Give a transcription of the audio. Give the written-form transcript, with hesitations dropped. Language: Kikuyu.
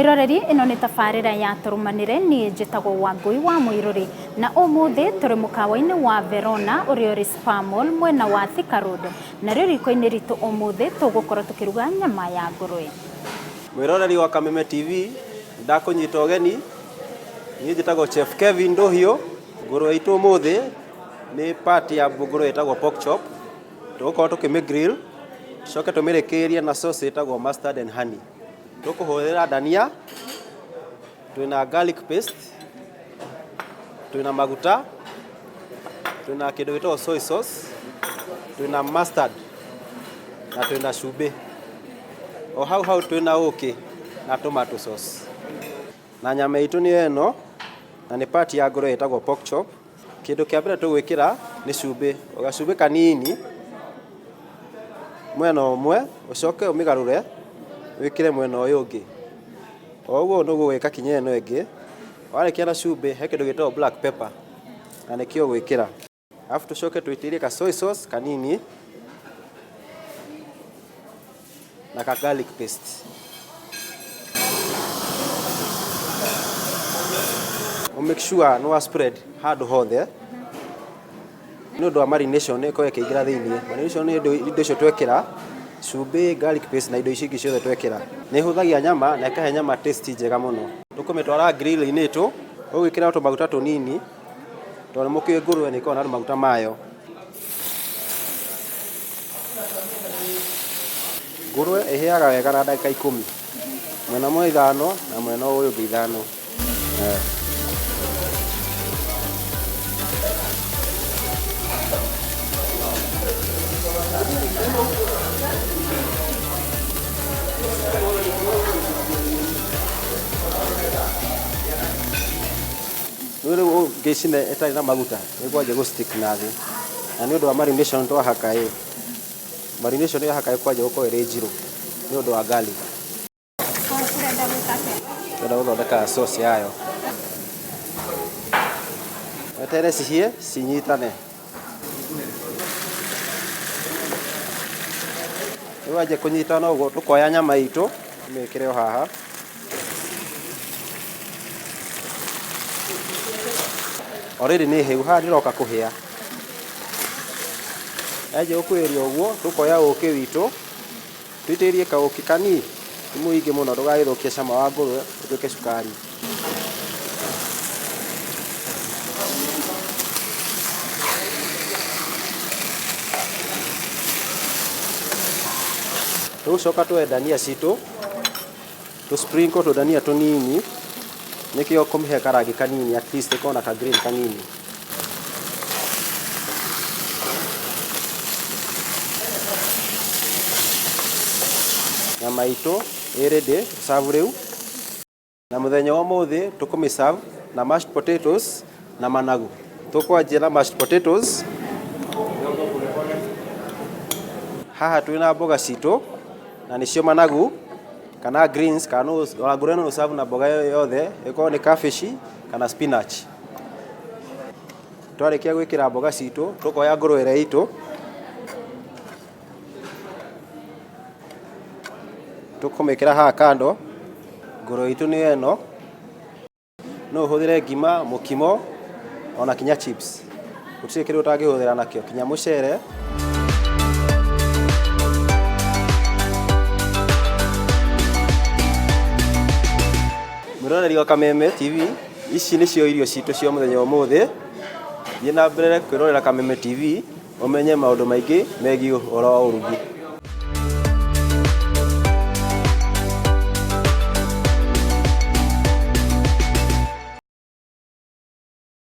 Mwĩroreri, ĩno nĩ tabarĩra ya Tũrũmanĩre, niĩ njĩtagwo Wangũi wa Mũirũrĩ, na ũmũthĩ tũrĩ mũkawa-inĩ wa Verona ũrĩa ũrĩ Spar Mall mwena wa Thika Road, narĩo riko-inĩ ritũ ũmũthĩ tũgũkorwo tũkĩruga nyama ya ngũrwe. Mwĩroreri wa Kameme TV, ndakũnyita ũgeni, niĩ njĩtagwo Chef Kevin Ndũhiũ, ngũrwe itũ ũmũthĩ nĩ part ya ngũrwe ĩtagwo pork chop, tũgũkorwo tũkĩmĩ grill, tũcoke tũmĩrĩkĩrie na sauce ĩtagwo mustard and honey. Tũkũhũthĩra ndania, twĩna garlic paste, twĩna maguta, twĩna kĩndũ gĩtagwo soy sauce, twĩna mustard na twĩna cumbĩ. O hau hau twĩna ũkĩ na tomato sauce. Na nyama itũ nĩyo ĩno, na nĩ part ya ngũrwe ĩtagwo pork chop. Kĩndũ kĩa mbere tũgwĩkĩra nĩ cumbĩ, o gacumbĩ kanini mwena ũmwe, ũcoke ũmĩgarũre wĩkĩre mwena ũyũ ũngĩ. O ũguo nĩguo ũgwĩka kinya ĩno ĩngĩ. Warĩkia na cumbĩ he kĩndũ gĩtagwo black pepper na nĩkĩo ũgwĩkĩra. Arabu tũcoke tũitĩrĩrie ka soy sauce kanini na ka garlic paste. Ũ make sure nĩ wa spread handũ hothe nĩ ũndũ wa marination ĩkorwo ĩkĩingĩra thĩinĩ. Marination nĩ indo icio twekĩra, cumbĩ, garlic paste na indo icio ingĩ ciothe twekĩra. Nĩ ĩhũthagia nyama na ĩkahe nyama taste njega mũno. Tũkũmĩtwara grill-inĩ itũ, ũgwĩkĩra tũmaguta tũnini tondũ nĩ mũkĩũĩ ngũrũwe nĩ ĩkoragwo na maguta mayo. Ngũrũwe ĩhĩaga wega na ndagĩka 10, mwena ũmwe 5 na mwena ũyũ ũngĩ 5. Rĩu ũngĩcina ĩtarĩ na maguta ĩkwanjia gũ stick na thĩ, na nĩ ũndũ wa marination twahaka ĩ, marination yahaka ĩkwanjia gũkorwo ĩrĩ njirũ nĩ ũndũ wa garlic. Ũrenda gwĩka atĩa? Ndĩrenda gũthondeka sauce yayo. Weterere cihĩe cinyitane. Rĩu wanjia kũnyitana ũguo tũkoya nyama itũ tũmĩkĩre o haha. Already nĩ hĩu, haha ndĩroka kũhĩa. Yanjia gũkuhĩrĩria ũguo, tũkoya ũkĩ witũ, tũitĩrĩrie kaũkĩ kanini, ti mũingĩ mũno ndũgagĩthũkie cama wa ngũrwe ũtuĩke cukari. Tũgũcoka tuoe ndania citũ, Tũ sprinkle tũdania tũnini nĩkĩo kũmĩhe karangi kanini at least ĩkorwo na ka green kanini. Nyama itũ ĩ ready serve rĩu. Na mũthenya wa ũmũthĩ tũkũmĩ serve na mashed potatoes na managu. Tũkwanjia na mashed potatoes. Haha twĩna mboga citũ na nĩcio managu kana greens kana no ona ngũrwe no ũserve na mboga yothe ĩkorwo nĩ cabbage kana spinach. Twarĩkia gwĩkĩra mboga citũ tũkoya ngũrwe ĩrĩa itũ tũkũmĩkĩra haha kando. Ngũrwe itũ nĩ ĩno. No ũhũthĩre ngima, mũkimo ona kinya chips. Gũtirĩ kĩndũ ũtangĩhũthĩra nakĩo kinya mũcere. Mwĩroreri wa Kameme TV, ici nĩcio irio citũ cia mũthenya wa ũmũthĩ. Thiĩ na mbere kwĩrorera Kameme TV ũmenye maũndũ maingĩ megiĩ ũhoro wa ũrugi.